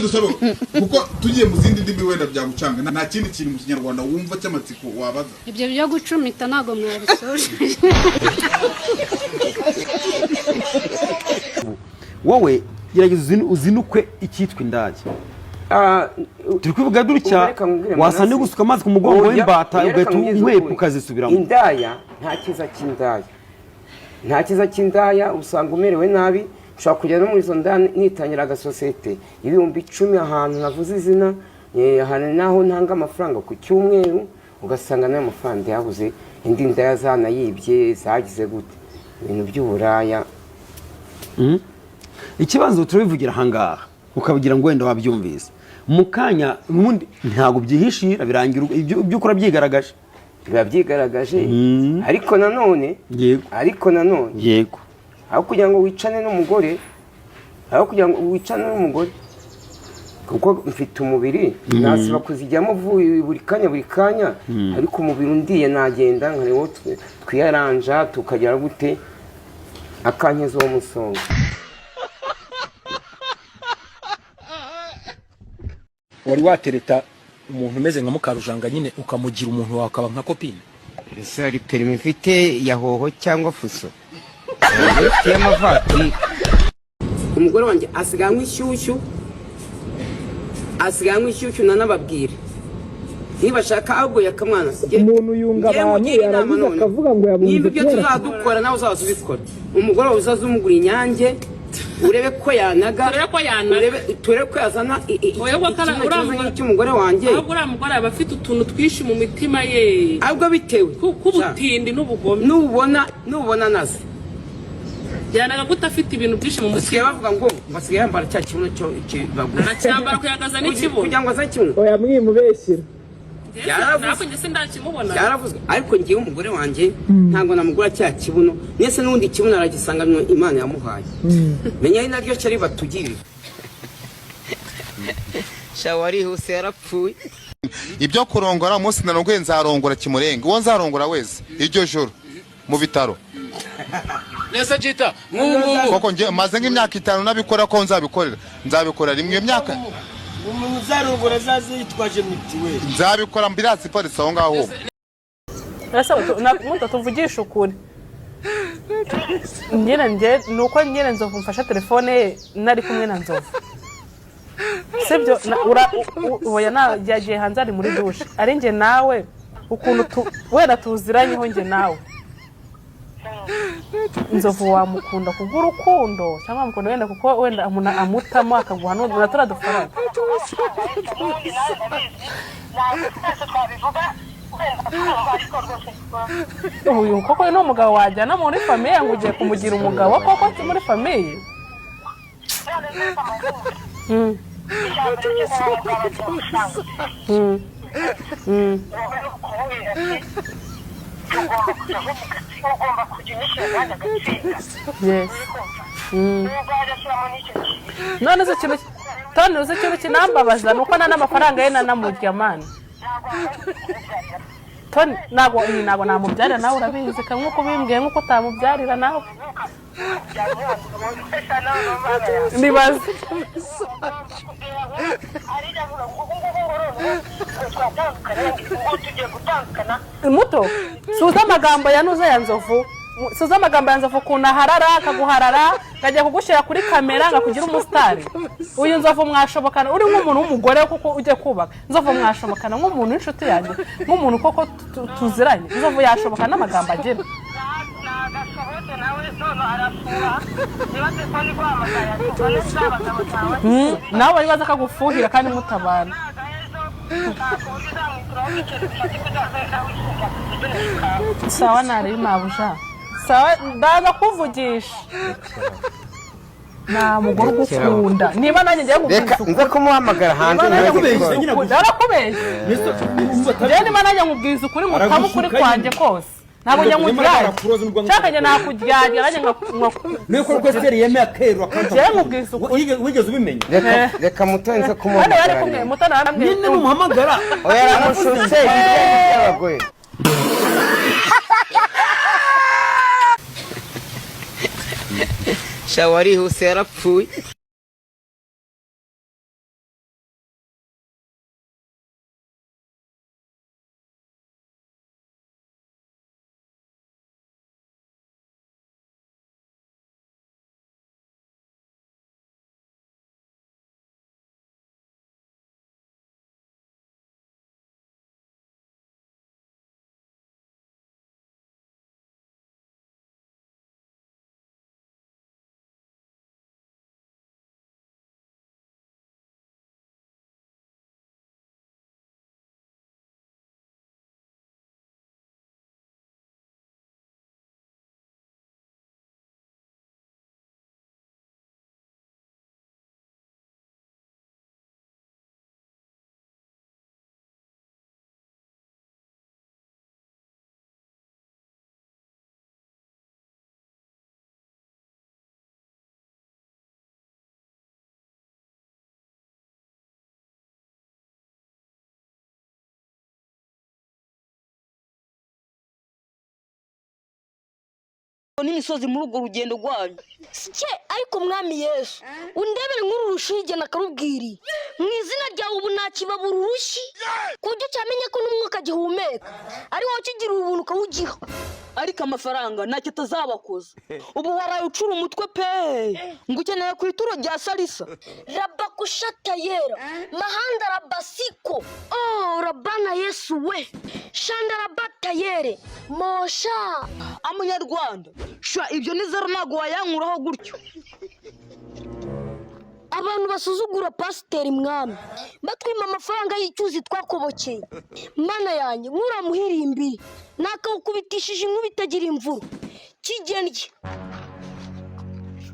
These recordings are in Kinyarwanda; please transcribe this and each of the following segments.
Dusabe, kuko tugiye mu zindi ndimi wenda byagucanga. Nta kindi kintu mu Kinyarwanda wumva cy'amatsiko wabaza? Ibyo byo gucumita ntabwo mwabisoje. Wowe gerageza uzinukwe icyitwa indaya. Turi kwivuga dutya. Reka nkubwire, wasa Manase. n'ugusuka amazi ku mugongo Oya, w'imbata, oya, reka ugahita nkubwize unkwepa ukuri. ukazisubiramo. Indaya, nta cyiza cy'indaya, nta cyiza cy'indaya. Usanga umerewe nabi. Ushobora kujya no muri izo ndaya, nitangira agasosiyete 10,000 ahantu navuze izina, ahantu naho ntanga amafaranga ku cyumweru, ugasanga n'ayo mafaranga yabuze, indi ndaya zanayibye, zagize gute, ibintu by'uburaya. Ikibazo turabivugira ahangaha ukabigira ngo wenda wabyumvise mu kanya, ubundi ntabwo byihishira, birangira ibyo ukora byigaragaje. Biba byigaragaje, ariko nanone ariko nanone aho kugira ngo wicane n'umugore, aho kugira ngo wicane n'umugore, kuko mfite umubiri nasiba kuzijyamo buri kanya buri kanya, ariko umubiri undiye nagenda nkareba uwo twiyaranja tukagera gute, akankiza uwo musonga. Wari watereta umuntu umeze nka Mukarujanga nyine, ukamugira umuntu wawe, akaba nka copine? Ese hari perimi mfite ya hoho cyangwa fuso y'amavatiri? Umugore wanjye asigaye anywa inshyushyu, asigaye anywa inshyushyu. Nanababwira nibashaka ahubwo yakamwana. Umuntu yunga abantu, yarangiza akavuga ngo yabunze Niba ibyo kubera tuzadukora nawe uzaza ubikora, umugore wawe uzaza umugura inyange, urebe ko yanaga. Turebe ko yanaga. Turebe ko yazana Oya, ubwo ikibuno uriya kimeze mugore- nk'icy'umugore wanjye. Ahubwo uriya mugore aba afite utuntu twinshi mu mitima ye. Ahubwo bitewe k'ubutindi n'ubugome. Nubona naze. Yanaga gute afite ibintu byinshi mu Basigaye mutima? bavuga ngo basigaye yambara cya kibuno cyo bagura. Aracyambara kuyagaza n'ikibuno. Kugira ngo azane ikibuno. Oya, mwimubeshyira. Yaravuzwe. Ntabwo njye sindakimubona. Byaravuzwe, ariko ngewe umugore wanjye ntabwo namugura cya kibuno. Ndetse n'ubundi kibuno aragisanga Imana yamuhaye, menya ari naryo cyari batugirira. Sha, warihuse, yarapfuye. Ibyo kurongora, umunsi narongoye nzarongora kimurenga uwo nzarongora wese iryo joro mu bitaro. Nese jita nk'ubu ngubu? Koko njye maze nk'imyaka 5 nabikora, ko nzabikorera, nzabikora rimwe iyo myaka. Umuntu uzarongora azaze yitwaje mitiweli. Nzabikora ambulance iparitse aho ngaho. Ese muto, tuvugishe ukuri nyine, njye ni uko nyine Nzovu mfashe telefone ye nari kumwe na Nzovu, sibyo? Oya, yagiye hanze, ari muri douche. Ari njye nawe, ukuntu wenda tuziranyeho njye nawe, Nzovu wamukunda kubw'urukundo cyangwa wamukunda wenda kuko wenda umuntu amutamo akaguha na turiya dufaranga? Uyu koko ni umugabo wajyana muri famille ngo ugiye kumugira umugabo koko muri famille? Yes. None se ikintu, Toni, uzi ikintu kinambabaza? Ni uko nta n'amafaranga ye nanamurya, man. Toni, ntabwo iyi, ntabwo namubyarira, nawe urabizi, kamwe uko ubimbwiye nk'uko utamubyarira nawe nibaze. Muto, suza amagambo ya nuza ya Nzovu, suza amagambo ya Nzovu, ukuntu aharara akaguharara, akajya kugushyira kuri kamera ngo akugire umusitari. Uyu Nzovu mwashobokana uri nk'umuntu w'umugore kuko ujya kubaka? Nzovu mwashobokana nk'umuntu w'inshuti yanjye, nk'umuntu koko tuziranye? Nzovu yashobokana n'amagambo agira? Nawe wibaza akagufuhira kandi mutabana. Sawa, nari mabuja, sawa, ndaza kuvugisha. Nta mugore ugukunda niba nanjye ngiye Reka nkubwiza ukuri. Nza kumuhamagara hanze. Niba nanjye ntibaze nkubwiza kubona. ukuri, narakubeshye njyewe. Niba nanjye nkubwiza ukuri, ngutamo ukuri Aragushuka kwanjye nyine. kose, ntabwo njya Nyamara nkuryarya. arakuroza nubwo Nshaka njye nakuryarya nanjye Niyo ko rwose yemeye akerura. Njyewe nkubwiza ukuri. Wigeze ubimenya? Reka, reka muto nza Hano bari kumuhamagara. kumwe. Rero Mutoni arambwiye. Nyine numuhamagara. Oya, aramushutse, ibyo by'abagore. Sha, warihuse, yarapfuye. N'imisozi muri urwo rugendo rwanyu. Sike, ariko mwami Yesu, undebere nk'uru rushige nakarubwiriye mu izina ryawe. Ubu ntakibabura urushyi ku buryo cyamenye ko n'umwuka gihumeka ari wowe ukigira ubuntu ukawugiha. Ariko amafaranga ntacyo atazabakoza. Ubu waraye ucura umutwe pe, ngo ukeneye ku ituro rya salisa. Rabakushatayera mahanda rabasiko, oh rabana Yesu we, shanda rabatayere mosha. Amanyarwanda sha, ibyo ni zeru, ntabwo wayankuraho gutyo. Abantu basuzugura pasiteri mwami, batwima amafaranga y'icyuzi twakobokeye. Mana yanjye, nk'uramuhirimbiri nakawukubitishije inkuba itagira imvura kigendye.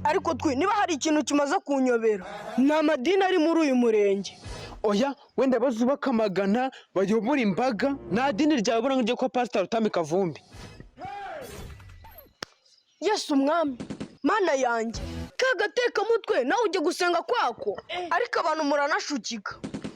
Ariko twe, niba hari ikintu kimaze kunyobera, ni amadini ari muri uyu murenge. Oya, wenda bazubaka amagana bayobora imbaga, nta dini ryabura ngo ujye kwa Pasiteri Rutambi Kavumbi. Yesu umwami, mana yanjye, ka gatekamutwe nawe ujya gusenga kwako. Ariko abantu muranashukika.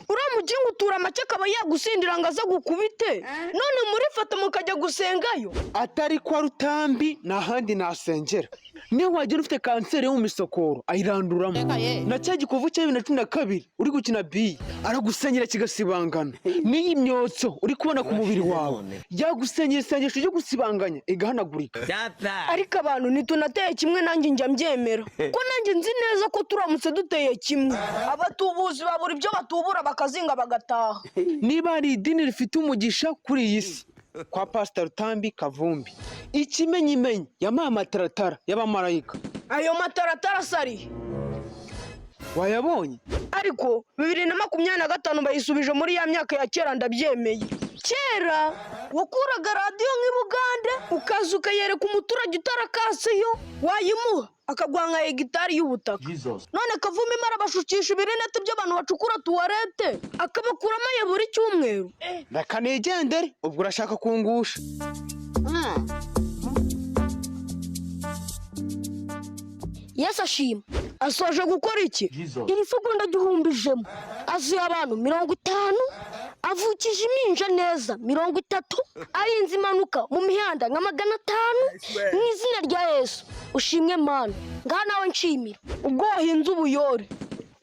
Uriya mugingo utura make akaba yagusindira ngo aze gukubite, none murifata mukajya gusengayo. Atari kwa Rutambi nta handi nasengera. Niyo wagera ufite kanseri yo mu misokoro ayiranduramo, na cya gikovu cya 2012 uri gukina biye aragusengera kigasibangana, n'iyi myotso uri kubona ku mubiri wawe yagusengera isengesho ryo gusibanganya igahanagurika. Ariko abantu ntitunateye kimwe. Nanjye njya mbyemera ko nanjye nzi neza ko turamutse duteye kimwe, abatubuzi babura ibyo batubura bakazinga bagataha. Niba hari idini rifite umugisha kuri iyi si, kwa Pasita Rutambi Kavumbi, ikimenyimenyi yampaye amataratara y'abamarayika. Ayo mataratara asariye? Wayabonye? Ariko 2025 bayisubije muri ya myaka ya kera, ndabyemeye. Kera wakuraga radiyo nk'i Bugande, ukaza ukayereka umuturage utarakaseyo, wayimuha akaguha nka hegitari y'ubutaka. None Kavumbi arabashukisha ibirinete by'abantu bacukura tuwarete, akabakuramo aye buri cyumweru. Reka nigendere, ubwo urashaka kungusha. Yesu ashima. Asoje gukora iki? Iri segonda gihumbijemo azuye abantu 50, avukije impinja neza 30, arinze impanuka mu mihanda nka 500. Mu izina rya Yesu ushimwe mana, ngaha nawe nshimira. Ubwo wahinze ubuyore.